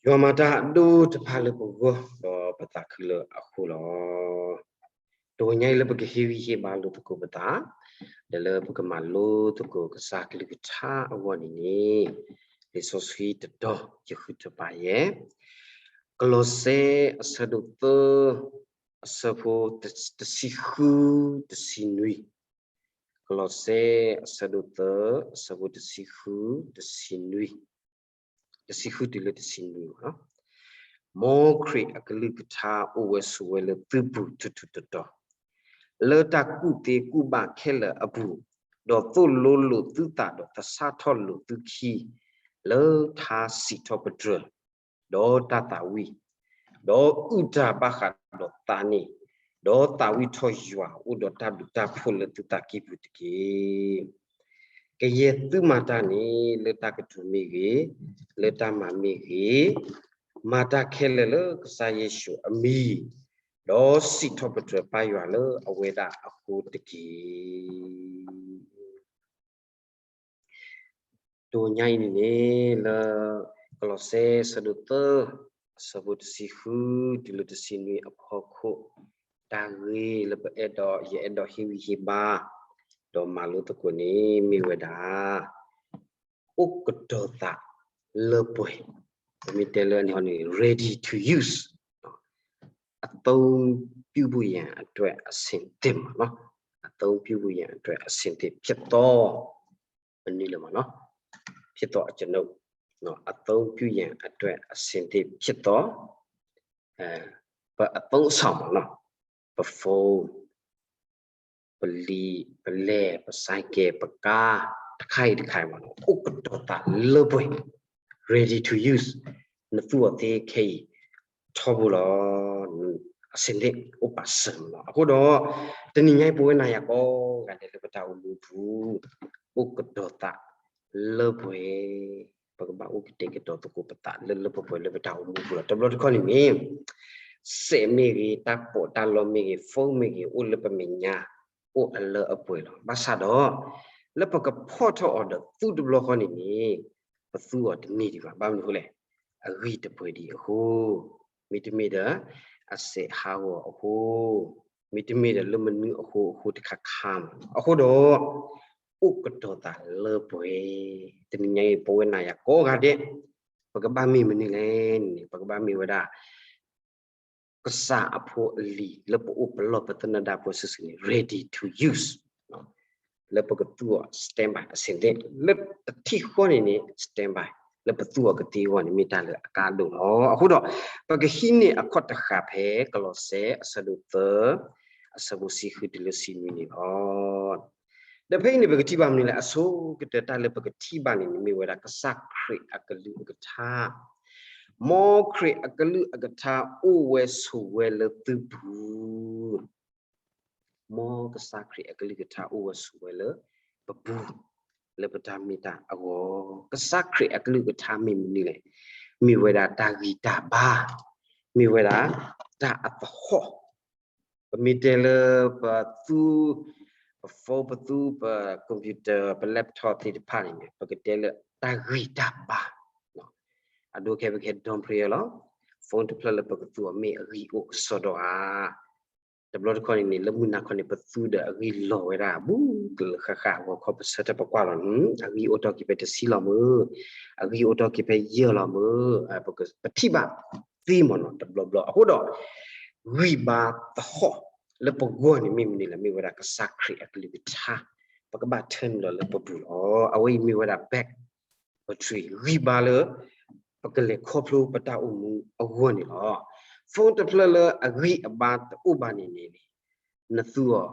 ယွၤမၤတၢ်အဒိၣ်တဖၣ်လၢပဂီၢ် ဒီးပသးခုလၢအဃိလီၤ. တနံၤညါအံၤလၢပကဟ့ၣ်ဂံၢ်ဟ့ၣ်ဘါလိာ်သကိးပသး, ဒီးလၢပကမၤလိသကိးကစၢ်ကလုၢ်ကထါအဂီၢ်န့ၣ်န့ၣ်, လံာ်စီဆှံတတီၤယဃုထၢပာ်ယဲၢ်, ကလီးစဲအဆၢဒိၣ်သၢ, အဆၢဖိတဆံဃု, တဆံနွံ, ကလီးစဲအဆၢဒိၣ်သၢ, အဆၢဖိတဆံဃု, တဆံနွံ, တဆံဃုတုၤလၢတဆံနွံလီၤ. မ်ခရံာ်အကလုၢ်ကထါအိၣ်ဝဲဆိးဝဲလၢသုပူၤထူးထူးတီၤတီၤ, လၢတၢ်ကူၣ်သ့ကူၣ်ဘၣ်ခဲလၢာ်အပူၤ, ဒီးသိၣ်လိလိာ်သုသးဒီးသဆၣ်ထီၣ်လိာ်သုခံ, လၢထါစံးထီၣ်ပတြၢၤ, ဒီးတၢ်သးဝံၣ်, ဒီးအုၣ်တၢ်ဘၣ်ဃးဒီးသးန့ၣ်, ဒီးသးဝံၣ်ထီၣ်ယွၤအိၣ်ဒီးတၢ်ဘျုးတၢ်ဖှိၣ်လၢသုသးကံၢ်ပူၤတက့ၢ်. ကယဲၢ်သုမၤတၢ်န့ၣ် လၢတၢ်ကတိၤမ့ၢ်ဂ့ၤ, လၢတၢ်မၤမ့ၢ်ဂ့ၤ, မၤတၢ်ခဲလၢာ်လၢကစၢ်ယ့ၣ်ၡူးအမံၤ, ဒီးစံးထီၣ်ပတြၢၤပၢ်ယွၤလၢအဝဲဒၣ်အဃိတက့ၢ်. တနံၤညါအံၤန့ၣ်န့ၣ် လၢကလီးစဲဆၢဒိၣ်သၢ, အဆၢဖိတဆံဃုတုၤလၢတဆံနွံအဖီခိၣ်, တၢ်ဂ့ၢ်လၢပအဲၣ်ဒိး ယအဲၣ်ဒိးဟ့ၣ်ဂံၢ်ဟ့ၣ်ဘါ, ဒီးမၤလိသကိးန့ၣ် မ့ၢ်ဝဲဒၣ် အိၣ်ကတီၤသးလၢပှဲၤ, ပမ့ၢ်တဲလၢအန့ၣ်န့ၣ် ready to use, အသုံးပြုဖို့ရန်အတွက်အဆင်သင့်ပေါ့နော်, အသုံးပြုဖို့ရန်အတွက်အဆင်သင့်ဖြစ်သော, မနုၤလဲၣ်ပေါ့နော်, ဖြစ်သောအကျွန်ုပ်, အသုံးပြုရန်အတွက်အဆင်သင့်ဖြစ်သော, ပအသုံးအဆောင်ပေါ့နော်, ပ phone, ပလံာ်, ပလဲၢ်, ပ cycle, ပကါ, တခါအံၤတခါအံၤပေါ့နော်, အိၣ်ကတီၤသးလၢပှဲၤ, ready to use, နသူအီၤသ့ခဲအံၤ ထီဘိလီၤ, အဆင်သင့်အိၣ်ပာ်စၢၤမးလီၤ. အဃိဒီး တနံၤညါအံၤ ပဝဲနၤယၤကိးဂၤဒဲးလၢပတၢ်အိၣ်မူပူၤ အိၣ်ကတီၤသးလၢပှဲၤ, ပကဘၣ်အိၣ်ကတဲာ်ကတီၤသကိးပသးလၢလၢပှဲၤပှဲၤလၢပတၢ်အိၣ်မူပူၤလီၤ. တဘျီတခီၣ်န့ၣ်မ့ၢ် စဲးမ့ၢ်ဂ့ၤ, တၢ်ပီးတၢ်လီမ့ၢ်ဂ့ၤ, phone မ့ၢ်ဂ့ၤ, အိၣ်လၢပမဲာ်ညါ, အိၣ်အလၢအပှဲၤလီၤ. ဘၣ်ဆၣ်ဒီး လၢပကဖီၣ်ထီၣ်အီၤဒီးသူတဘျီဃီန့ၣ်န့ၣ် ပသူအီၤတန့ၢ်ဒံးဘၣ်. ဘၣ်မနုၤအဃိလဲၣ်, အဂံၢ်တပှဲၤဒံးအဃိ, မ့တမ့ၢ်ဒီး အစဲးဟးဂီၤအဃိ, မ့တမ့ၢ်ဒီးလၢမနုၤအဃိအဃိတခါခါမး. အဃိဒီး အိၣ်ကတီၤသးလၢပှဲၤ, တနံၤညါအံၤ ပဝဲနၤယၤကိးဂၤဒဲး ပကဘၣ်မ့ၢ်မနုၤလဲၣ်န့ၣ် ပကဘၣ်မ့ၢ်ဝဲဒၣ် ကစၢ်အဖိအလံၤလၢပအိၣ်ပလီၢ်ပသနၢၣ်ဒၣ်ပှၤစုာ်စုာ်န့ၣ် ready to use, လၢပကသူအီၤ stand by အဆင်သင့်, လၢတထံၣ်ဃီန့ၣ်န့ၣ် stand by, လၢပသူအီၤကသ့အဂီၢ်န့ၣ် မ့ၢ်တၢ်လၢအကါဒိၣ်လီၤ. အဃိဒီး ပကဟံးန့ၢ်အခီၣ်တဃာ်ဖဲ ကလီးစဲ အဆၢဒိၣ်သၢ, အဆၢဖိတဆံဃုတုၤလၢတဆံနွံန့ၣ်လီၤ. ဒီးဖဲအံၤန့ၣ် ပကထံၣ်ဘၣ်မနုၤလဲၣ်, အဆိကတၢၢ်တၢ်လၢပကထံၣ်ဘၣ်န့ၣ်န့ၣ် မ့ၢ်ဝဲဒၣ်ကစၢ်ခရံာ်အကလုၢ်အကထါ, မ်ခရံာ်အကလုၢ်အကထါအိၣ်ဝဲဆိးဝဲလၢသုပူၤ, မ်ကစၢ်ခရံာ်အကလုၢ်ကထါအိၣ်ဝဲဆိးဝဲလၢပပူၤ, လၢပတၢ်မ့ၢ်တၢ်အဂီၢ်, ကစၢ်ခရံာ်အကလုၢ်ကထါမ့ၢ်မနုၤလဲၣ်, မ့ၢ်ဝဲဒၣ်တၢ်ဂံၢ်တၢ်ဘါ, မ့ၢ်ဝဲဒၣ်တၢ်အသဟီၣ်, ပမ့ၢ်တဲလၢပသူ, ပ phone ပသူ, ပ computer, ပ laptop သ့ၣ်တဖၣ်န့ၣ် ပကတဲလၢတၢ်ဂံၢ်တၢ်ဘါ, အဒိခဲအံၤပကဟဲ downplay လီၤ, phone တဖျၢၣ်လၢပကသူအီၤမ့ၢ်အဂံၢ်အိၣ်ကစီဒီဧါ, တဘျီတခီၣ်န့ၣ်န့ၣ် လၢမုၢ်နၤခီန့ၣ် ပသူဒီးအဂံၢ်လီၤဝဲဒၣ် ဘူးကလၢာ်ဃၣ်ဃၣ် ဂီၤခီပဆၢထၢၣ်ပကွၢ်လီၤ, အဂံၢ်အိၣ်ထီၣ်က့ၤဖဲတဆံလီၤမ့ၢ်, အဂံၢ်အိၣ်ထီၣ်က့ၤဖဲယဲၢ်လီၤမ့ၢ်, ပထံၣ်ဘၣ်သ့မ့ၢ်နီၤ တဘျီဘျီ. အဃိဒီး ဂံၢ်ဘါသဟီၣ်လၢပဂီၢ်န့ၣ်မ့ၢ်မနုၤလဲၣ်, မ့ၢ်ဝဲဒၣ်ကစၢ်ခရံာ်အကလုၢ်ကထါ, ပကဘၣ်ထၢနုာ်လီၤလၢပပူၤလီၤ. အဝဲအံၤမ့ၢ်ဝဲဒၣ် back battery ဂံၢ်ဘါလၢ ပကလဲၤခီဖျိပတၢ်အိၣ်မူအဂီၢ်န့ၣ်လီၤ. phone တဖျၢၣ်လၢအဂံၢ်အဘါတအိၣ်ဘၣ်န့ၣ်န့ၣ် နသူအီၤ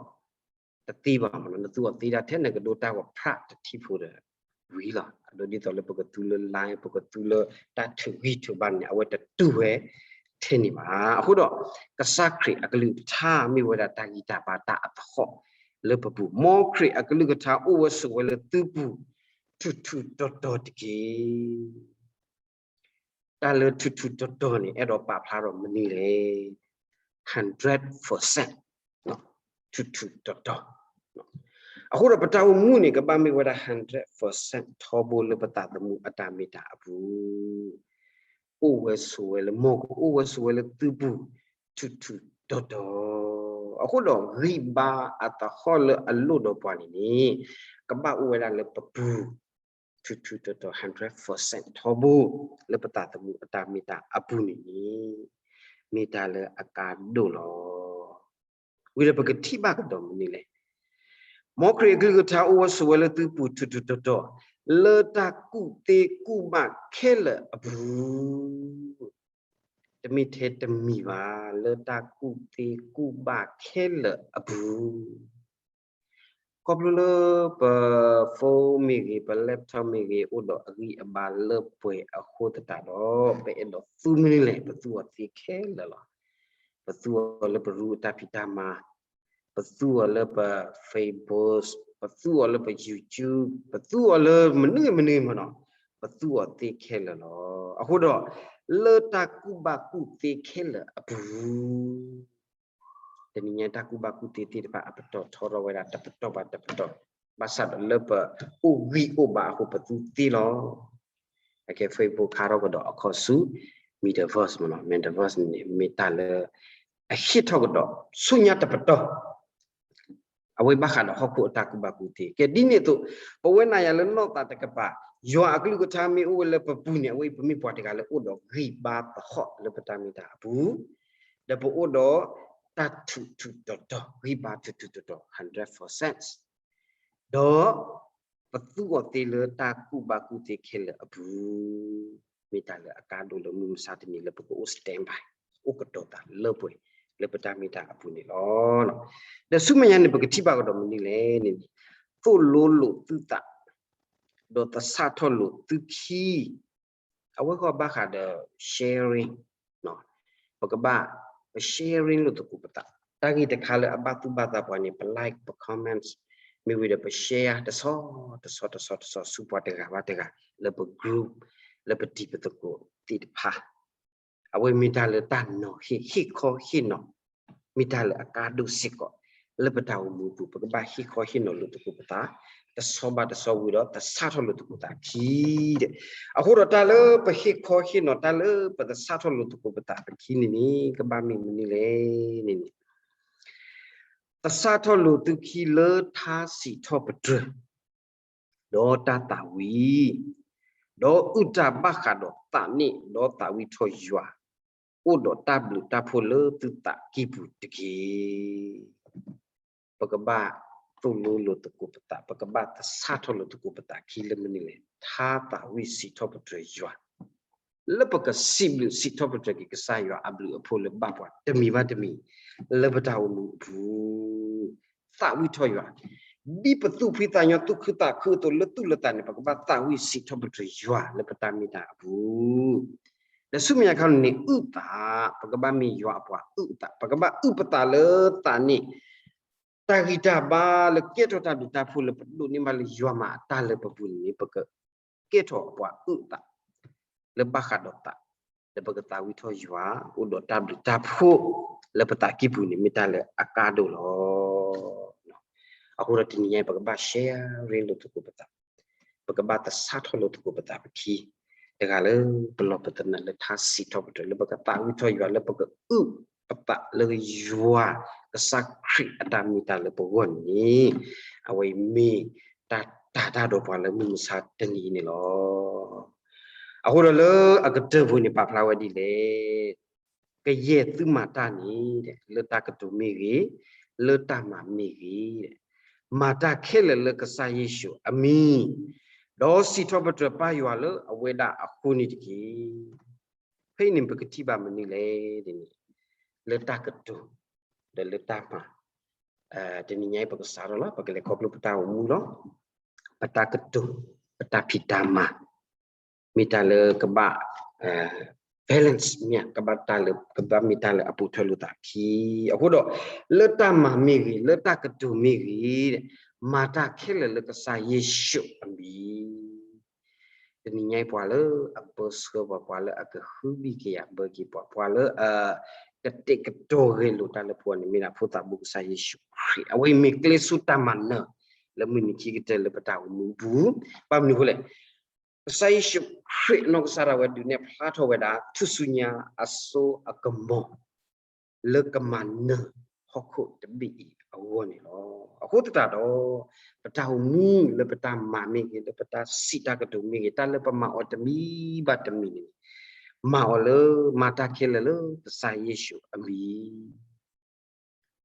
တသ့ဘၣ်မ့ၢ်နီၤ, နသူအီၤသ့ဒၣ်ထဲနကဒိတၢ်ဂီၤဖးတထံၣ်ဖိဒီးဝံၤလီၤ. အဒိဒ်သိးလၢပကသူလၢ line ပကသူလၢတၢ်ထုးဂံၢ်ထုးဘါန့ၣ် အဝဲတတုၤဝဲထဲန့ၣ်ဘၣ်. အဃိဒီး ကစၢ်ခရံာ်အကလုၢ်ကထါမ့ၢ်ဝဲဒၣ်တၢ်ဂံၢ်တၢ်ဘါတၢ်အသဟီၣ်လၢပပူၤ, မ်ခရံာ်အကလုၢ်ကထါအိၣ်ဝဲဆိးဝဲလၢသုပူၤ ထူးထူးတီၤတီၤတက့ၢ်. တၢ်လၢထူးထူးတီၤတီၤန့ၣ် အဲၣ်ဒိးပာ်ဖျါထီၣ်မနုၤလဲၣ်, hundred percent, ထူးထူးတီၤတီၤ. အဃိဒီးပတၢ်အိၣ်မူန့ၣ် ကဘၣ်မ့ၢ်ဝဲဒၣ် hundred percent ထီဘိလၢပသးသမူအတၢ်မ့ၢ်တၢ်အပူၤ. အိၣ်ဝဲဆိးဝဲလၢ မ်ကအိၣ်ဝဲဆိးဝဲလၢသုပူၤ ထူးထူးတီၤတီၤ, အဃိဒီးဂံၢ်ဘါအသဟီၣ်လၢအလိၣ်ဒီးပှၤန့ၣ်န့ၣ် ကဘၣ်အိၣ်ဝဲဒၣ်လၢပပူၤ ထူးထူးတီၤတီၤ hundred percent ထီဘိ လၢပသးသမူအတၢ်မ့ၢ်တၢ်အပူၤန့ၣ်န့ၣ် မ့ၢ်တၢ်လၢအကါဒိၣ်လီၤ. ဝံၤဒီးပကထံၣ်ဘၣ်ကဒီးမနုၤလဲၣ်. မ်ခရံာ်အကလုၢ်ကထါအိၣ်ဝဲဆိးဝဲလၢသုပူၤ ထူးထူးတီၤတီၤ လၢတၢ်ကူၣ်သ့ကူၣ်ဘၣ်ခဲလၢာ်အပူၤ, တမ့ၢ်ထဲတမံၤဘၣ်, လၢတၢ်ကူၣ်သ့ကူၣ်ဘၣ်ခဲလၢာ်အပူၤ ခီဖျိလၢပ phone မ့ၢ်ဂ့ၤ, ပ laptop မ့ၢ်ဂ့ၤ, အိၣ်ဒီးအဂံၢ်အဘါလၢပှဲၤအဃိသတးဒီး ပအဲၣ်ဒိးသူမနုၤလဲၣ်, ပသူအီၤသ့ခဲလၢာ်လီၤ. ပသူအီၤလၢပရူအတၢ်ဖံးတၢ်မၤ, ပသူအီၤလၢပ Facebook, ပသူအီၤလၢပ YouTube, ပသူအီၤလၢမနုၤမနုၤမနီၤ, ပသူအီၤသ့ခဲလၢာ်လီၤ. အဃိဒီး လၢတၢ်ကူၣ်ဘၣ်ကူၣ်သ့ခဲလၢာ်အပူၤ တနံၤညါတၢ်ကူၣ်ဘၣ်ကူၣ်သ့သ့ၣ်တဖၣ် အပတီၢ်ထီထီၣ်ဝဲဒၣ်တပတီၢ်ဘၣ်တပတီၢ်, ဘၣ်ဆၣ်ဒီးလၢပအိၣ်ဂံၢ်အိၣ်ဘါအဃိပသူသ့လီၤ. အကဲ Facebook ခါထီၣ်ကဒီးအခီၣ်ဆူ Metaverse မနီၤ, Metaverse န့ၣ် မ့ၢ်တၢ်လၢ အဟ့ၣ်ထီၣ်ကဒီး ဆူညါတပတီၢ် အဝဲဘၣ်ဃးဒီးဟီၣ်ခိၣ်အတၢ်ကူၣ်ဘၣ်ကူၣ်သ့. ကဲဒ်န့ၣ်အသိး ပဝဲနၤယၤလၢနီၢ်သးတကပၤ, ယွၤအကလုၢ်ကထါမ့ၢ်အိၣ်ဝဲလၢပပူၤန့ၣ် အဝဲပမ့ၢ်ပှၤတဂၤလၢအိၣ်ဒီးဂံၢ်ဘါသဟီၣ်လၢပတၢ်မ့ၢ်တၢ်အပူၤ, ဒီးပအိၣ်ဒီးတၢ်ထူးထူးတီၤတီၤ, ဂံၢ်ဘါထူးထူးတီၤတီၤ hundred percent ဒီး ပသူအီၤသ့လၢတၢ်ကူၣ်ဘၣ်ကူၣ်သ့ခဲလၢာ်အပူၤ, မ့ၢ်တၢ်လၢအကါဒိၣ်လၢမုၢ်မဆါတနံၤလၢပကအိၣ် stand by, အိၣ်ကတီၤသးလၢပှဲၤ လၢပတၢ်မ့ၢ်တၢ်အပူၤန့ၣ်လီၤ. ဒီးဆူမဲာ်ညါန့ၣ် ပကထံၣ်ဘၣ်ကဒီးမနုၤလဲၣ်န့ၣ်န့ၣ်, သိၣ်လိလိာ်သုသး ဒီးသဆၣ်ထီၣ်လိာ်သုခံ, အဝဲဃီဘၣ်ဃးဒီး sharing, ပကဘၣ် ပ sharing လိာ်သကိးပသး, တၢ်ဂ့ၢ်တခါလၢအဘၣ်သူၣ်ဘၣ်သးပှၤန့ၣ် ပ like ပ comment, မ့ၢ်ဝံၤဒီးပ share တဆီ တဆီ တဆီ တဆီ ဆူပှၤတဂၤဘၣ်တဂၤ လၢပ group, လၢပတံၤပသကိးသ့ၣ်တဖၣ် အဝဲမ့ၢ်တၢ်လၢတၢ်နီၤဟ့ၣ် ဟ့ၣ်ခီဟ့ၣ်နီၤ, မ့ၢ်တၢ်လၢအကါဒိၣ်စ့ၢ်ကီး, လၢပတၢ်အိၣ်မူအပူၤ ပကဘၣ်ဟ့ၣ်ခီဟ့ၣ်နီၤလိာ်သကိးပသး, တဆီဘၣ်တဆီဝံၤဒီး သဆၣ်ထီၣ်လိာ်သကိးသးခံဒီး, အဃိဒီးတၢ်လၢပဟ့ၣ်ခီဟ့ၣ်နီၤ တၢ်လၢပသဆၣ်ထီၣ်လိာ်သကိးပသးပခံန့ၣ်န့ၣ် ကဘၣ်မ့ၢ်မနုၤလဲၣ်န့ၣ်န့ၣ် သဆၣ်ထီၣ်လိာ်သုခံလၢထါစံးထီၣ်ပတြၢၤ ဒီးတၢ်သးဝံၣ်, ဒီးအုၣ်တၢ်ဘၣ်ဃးဒီးသးန့ၣ် ဒီးသးဝံၣ်ထီၣ်ယွၤ, အိၣ်ဒီးတၢ်ဘျုးတၢ်ဖှိၣ်လၢသုသးကံၢ်ပူၤတက့ၢ်. ပကဘၣ်သိၣ်လိလိာ်သကိးပသး, ပကဘၣ်သဆၣ်ထီၣ်လိာ်သကိးပသးခံလၢမနုၤလဲၣ်, ထါသးဝံၣ်စံးထီၣ်ပတြၢၤယွၤ လၢပကစံးဘျုးစံးထီၣ်ပတြၢၤက့ၤကစၢ်ယွၤအဘျုးအဖှိၣ်လၢဘၣ်ပှၤတမံၤဘၣ်တမံၤ လၢပတၢ်အိၣ်မူအပူၤ, သးဝံၣ်ထီၣ်ယွၤ, ဒ်ပသူၣ်ဖှံသးညီသူၣ်ခုသးခုအသိးလၢသူၣ်လၢသးန့ၣ် ပကဘၣ်သးဝံၣ်စံးထီၣ်ပတြၢၤယွၤလၢပတၢ်မ့ၢ်တၢ်အပူၤ ဒီးဆူမဲာ်ညါခါန့ၣ် အုၣ်သး, ပကဘၣ်မ့ၢ်ယွၤအပှၤအုၣ်အသး, ပကဘၣ်အုၣ်ပသးလၢသးန့ၣ်, တၢ်ဂံၢ်တၢ်ဘါလၢကဲထီၣ်တၢ်ဘျုးတၢ်ဖှိၣ်လၢပဒိးန့ၢ်ဘၣ်လၢယွၤမၤအတၢ်လၢပပူၤန့ၣ် ပကကဲထီၣ်အပှၤအုၣ်အသး လၢဘၣ်ဃးဒီးသး, ဒီးပကသးဝံၣ်ထီၣ်ယွၤ အိၣ်ဒီးတၢ်ဘျုးတၢ်ဖှိၣ် လၢပသးကံၢ်ပူၤန့ၣ် မ့ၢ်တၢ်လၢအကါဒိၣ်လီၤ. အဃိဒီးတနံၤညါအံၤ ပကဘၣ် sharing လိာ်သကိးပသး, ပကဘၣ်သဆၣ်ထီၣ်လိာ်သကိးပသးပခံ, တဂၤလၢပလီၢ်ပသနၢၣ်လၢထါစံးထီၣ်ပတြၢၤ လၢပကသးဝံၣ်ထီၣ်ယွၤ လၢပကအုၣ်ပသးလၢယွၤကစၢ်ခရံာ်အတၢ်မ့ၢ်တၢ်လၢပဂီၢ်န့ၣ်, အဝဲအံၤမ့ၢ်တၢ်တာ်တၢ်ဒီးပှၤလၢမုၢ်မဆါတနံၤအံၤန့ၣ်လီၤ. အဃိဒီးလၢအကတၢၢ်ပူၤန့ၣ် ပာ်ဖျါဝဲဒ်လဲၣ်, ကယဲၢ်သုမၤတၢ်န့ၣ် လၢတၢ်ကတိၤမ့ၢ်ဂ့ၤ, လၢတၢ်မၤမ့ၢ်ဂ့ၤ, မၤတၢ်ခဲလၢာ်လၢကစၢ်ယ့ၣ်ၡူးအမံၤ, ဒီးစံးထီၣ်ပတြၢၤပၢ်ယွၤလၢအဝဲဒၣ်အဃိန့ၣ်တက့ၢ်. ဖဲအံၤန့ၣ် ပကထံၣ်ဘၣ်မနုၤလဲၣ်န့ၣ်, လၢတၢ်ကတိၤ ဒီးလၢတၢ်မၤ, တနံၤညါအံၤ ပကစးထီၣ်လီၤ, ပကလဲၤခီဖျိပတၢ်အိၣ်မူလီၤ. ပတၢ်ကတိၤ, ပတၢ်ဖံးတၢ်မၤ, မ့ၢ်တၢ်လၢကဘၣ် balance မ့ၢ်ဧါ, ကဘၣ်တၢ်လၢ ကဘၣ်မ့ၢ်တၢ်လၢအပိာ်ထွဲလိာ်သးခံ. အဃိဒီး လၢတၢ်မၤမ့ၢ်ဂ့ၤ, လၢတၢ်ကတိၤမ့ၢ်ဂ့ၤ, မၤတၢ်ခဲလၢာ်လၢကစၢ်ယ့ၣ်ၡူးအမံၤ တနံၤညါအံၤ ပှၤလၢအပၢဆှၢပှၤ, ပှၤလၢအကဟုဘံၣ်ကယာ်ဘၢက့ၤပှၤ, ပှၤလၢအကတဲာ်ကတီၤဂဲၤလိာ်တၢ်လၢပဂီၢ်န့ၣ် မ့ၢ်ဒၣ်ဖိသၣ်ဘိကစၢ်ယ့ၣ်ၡူးခရံာ်. အဝဲအံၤမ့ၢ်ကျဲဆိတၢ်မၤနၢၤ လၢမုၢ်နံၤခံကတၢၢ်လၢပတၢ်အိၣ်မူအပူၤ. ဘၣ်မနုၤအဃိလဲၣ်, ကစၢ်ယ့ၣ်ၡူး ခရံာ်အနီၢ်ကစၢ်ဒၣ်ဝဲဒုးနဲၣ်ဖျါထီၣ်ဝဲဒၣ် ထူၣ်စုညါအစိအကမီၤ လၢကမၤနၢၤဟီၣ်ခိၣ်တဘ့ၣ်အံၤအဂီၢ်န့ၣ်လီၤ. အဃိသတးဒီး ပတၢ်အိၣ်မူလၢပတၢ်မၤမ့ၢ်ဂ့ၤ, လၢပတၢ်စံးတၢ်ကတိၤမ့ၢ်ဂ့ၤ, တၢ်လၢပမၤအီၤတမံၤဘၣ်တမံၤန့ၣ် မၤအီၤလၢ မၤတၢ်ခဲလၢာ်လၢကစၢ်ယ့ၣ်ၡူးအမံၤ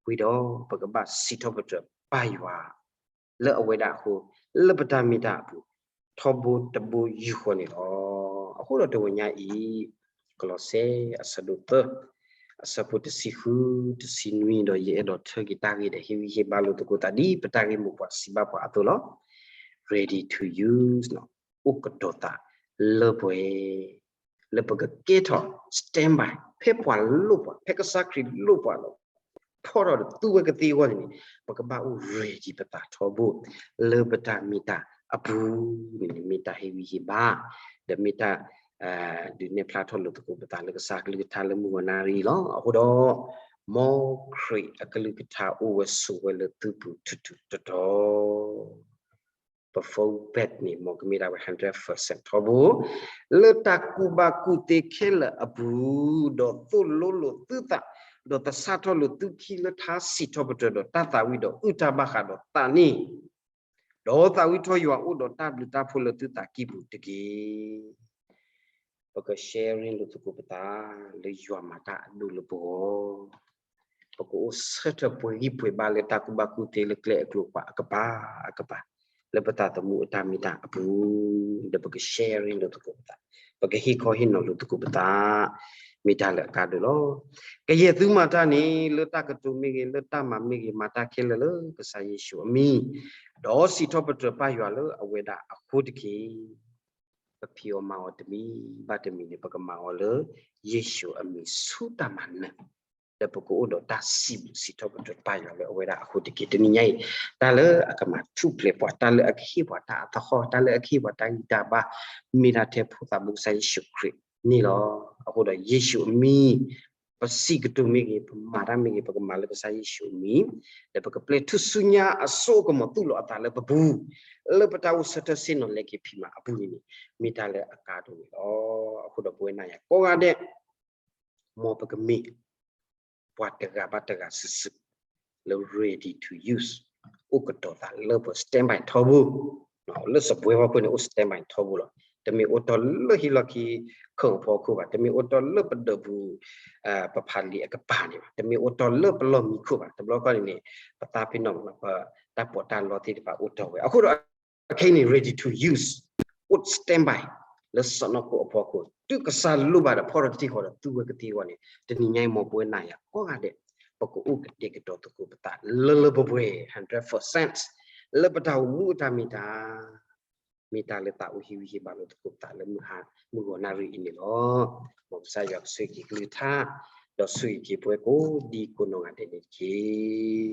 ဝံၤဒီးပကဘၣ်စံးထီၣ်ပတြၢၤပၢ်ယွၤ လၢအဝဲဒၣ်အဃိ, လၢပတၢ်မ့ၢ်တၢ်အပူၤ ထီဘိတဘိယူၢ်ဃီန့ၣ်လီၤ. အဃိဒီးတဝဲညါအံၤ ကလီးစဲအဆၢဒိၣ်သၢ အဆၢဖိတဆံဃု တဆံနွံ ဒီးယအဲၣ်ဒိးထၢက့ၤတၢ်ဂ့ၢ်ဒီးဟ့ၣ်ဂံၢ်ဟ့ၣ်ဘါလိာ်သကိးသးဒ် ပတၢ်ဂ့ၢ်မိၢ်ပှၢ်စံးဘၣ်ပှၤအသိးလီၤ. Ready to use အိၣ်ကတီၤသးလၢပှဲၤ လၢပကကဲထီၣ် standby ဖဲပှၤလိၣ်ပှၤ ဖဲကစၢ်ခရံာ်လိၣ်ပှၤလၢ ဖီၣ်ထီၣ်ဒီးသူဝဲကသ့အဂီၢ်န့ၣ်န့ၣ် ပကဘၣ်အိၣ် ready ပသးထီဘိ လၢပတၢ်မ့ၢ်တၢ်အပူၤန့ၣ်န့ၣ် မ့ၢ်တၢ်ဟ့ၣ်ဂံၢ်ဟ့ၣ်ဘါ ဒီးမ့ၢ်တၢ် ဒုးနဲၣ်ဖျါထီၣ်လိာ်သကိးပသးလၢကစၢ်ကလုၢ်ကထါလၢမုၢ်ဂီၤနၣ်ရံၣ်လီၤ. အဃိဒီး မ်ခရံာ်အကလုၢ်ကထါအိၣ်ဝဲဆိးဝဲလၢသုပူၤထူထူတီတီ ပ full bed န့ၣ် မ်ကမ့ၢ်ဒၣ်ဝဲ hundred percent ထီဘိ လၢတၢ်ကူၣ်ဘၣ်ကူၣ်သ့ခဲလၢာ်အပူၤ, ဒီးသိၣ်လိလိာ်သုသး, ဒီးသဆၣ်ထီၣ်လိာ်သုခံလၢထါစံးထီၣ်ပတြၢၤဒီးတၢ်သးဝံၣ်ဒီးအုၣ်တၢ်ဘၣ်ဃးဒီးသးန့ၣ်, ဒီးသးဝံၣ်ထီၣ်ယွၤအိၣ်ဒီးတၢ်ဘျုးတၢ်ဖှိၣ်လၢသုသးကံၢ်ပူၤတက့ၢ်. ပက sharing လိာ်သကိးပသး လၢယွၤမၤတၢ်အဒိၣ်လၢပဂီၢ် ပကအိၣ်ဆၢထၢၣ်ပှဲၤဂံၢ်ပှဲၤဘါလၢတၢ်ကူၣ်ဘၣ်ကူၣ်သ့လၢကျဲအကျိၤပှၤအကပၤအကပၤ လၢပသးသမူအတၢ်မ့ၢ်တၢ်အပူၤ ဒီးပက sharing လိာ်သကိးပသး ပကဟ့ၣ်ခီဟ့ၣ်နီၤလိာ်သကိးပသး မ့ၢ်တၢ်လၢအကါဒိၣ်လီၤ. ကယဲၢ်သုမၤတၢ်န့ၣ် လၢတၢ်ကတိၤမ့ၢ်ဂ့ၤ လၢတၢ်မၤမ့ၢ်ဂ့ၤ မၤတၢ်ခဲလၢာ်လၢကစၢ်ယ့ၣ်ၡူးအမံၤ, ဒီးစံးထီၣ်ပတြၢၤပၢ်ယွၤလၢအဝဲဒၣ်အဃိတက့ၢ်. ပဖံးအီၤမၤအီၤတမံၤဘၣ်တမံၤန့ၣ် ပကမၤအီၤလၢယ့ၣ်ၡူးအမံၤဆူတၢ်မၤနၢၤ ဒီးပကအိၣ်ဒီးတၢ်စံးဘျုးစံးထီၣ်ပတြၢၤပၢ်ယွၤလၢအဝဲဒၣ်အဃိတက့ၢ်. တနံၤညါအံၤ တၢ်လၢအကမၤထူၣ်ဖျဲးပှၤ, တၢ်လၢအကဟ့ၣ်ပှၤတၢ်အသဟီၣ်, တၢ်လၢအကဟ့ၣ်ပှၤတၢ်ဂံၢ်တၢ်ဘါ, မ့ၢ်ဒၣ်ထဲဖိသးဘိကစၢ်ယ့ၣ်ၡူးခရံာ်န့ၣ်လီၤ. အဃိဒီးယ့ၣ်ၡူးအမံၤ ပစံးကတိၤမ့ၢ်ဂ့ၤ, ပမၤတၢ်မ့ၢ်ဂ့ၤ, ပကမၤလၢကစၢ်ယ့ၣ်ၡူးအမံၤ, ဒီးပကပျဲထူၣ်စုညါအစိအကမီၤသူၣ်လီၤအသးလၢပပူၤ, လၢပတၢ်အိၣ်ဆၢထၢၣ်ဆ့ၣ်နီၤလဲက့ၤဖံးမၤအပူၤန့ၣ်န့ၣ် မ့ၢ်တၢ်လၢအကါဒိၣ်န့ၣ်လီၤ. အဃိဒီးပဝဲနၤယၤကိးဂၤဒဲး မ်ပကမ့ၢ် ပှၤတဂၤဘၣ်တဂၤစုာ်စုာ် လၢ ready to use အိၣ်ကတီၤသးလၢပှဲၤ standby ထီဘိ, လၢစပွဲဖီခိၣ်န့ၣ် အိၣ် standby ထီဘိလီၤ. တမ့ၢ်အိၣ်တီၢ်လၢဟံၣ်လီၢ်ခံ ခုံအဖီခိၣ်ဘၣ်, တမ့ၢ်အိၣ်တီၢ်လၢပဒၢးပူၤ ပဖးလံာ်အကပၤန့ၣ်ဘၣ်, တမ့ၢ်အိၣ်တီၢ်လၢပလီၢ်မံခိၣ်ဘၣ်. တဘျီခီန့ၣ်န့ၣ် ပသးပ့ၤနီၣ်မး ပတၢ်ပီးတၢ်လီသ့ၣ်တဖၣ်အိၣ်တီၢ်ဝဲ. အဃိဒီး ခဲအံၤန့ၣ် ready to use, အိၣ် standby လၢစီၢ်နီၤခိၣ်အဖီခိၣ်, တုၤကစၢ်လိၣ်ဘၣ်ဒီးဖီၣ်ထီၣ်တထံၣ်ဃီဒီးသူဝဲကသ့အဂီၢ်န့ၣ် တနံၤညါအံၤ မ်ပဝဲနၤယၤကိးဂၤဒဲး ပကအိၣ်ကတဲာ်ကတီၤသကိးပသးလၢလၢပှဲၤပှဲၤ hundred percent လၢပတၢ်အိၣ်မူအတၢ်မ့ၢ်တၢ် မ့ၢ်တၢ်လၢသးအိၣ်ဟ့ၣ်ဂံၢ်ဟ့ၣ်ဘါလိာ်သကိးပသးလၢမုၢ်ဟါ မုၢ်ဂီၤနၣ်ရံၣ်အံၤန့ၣ်လီၤ. မ်ကစၢ်ယွၤကဆိၣ်ဂ့ၤက့ၤကလုၢ်ကထါ ဒီးဆိၣ်ဂ့ၤက့ၤပဝဲကိးဒံကိးနီၢ်ဂၤဒဲးန့ၣ်တက့ၢ်.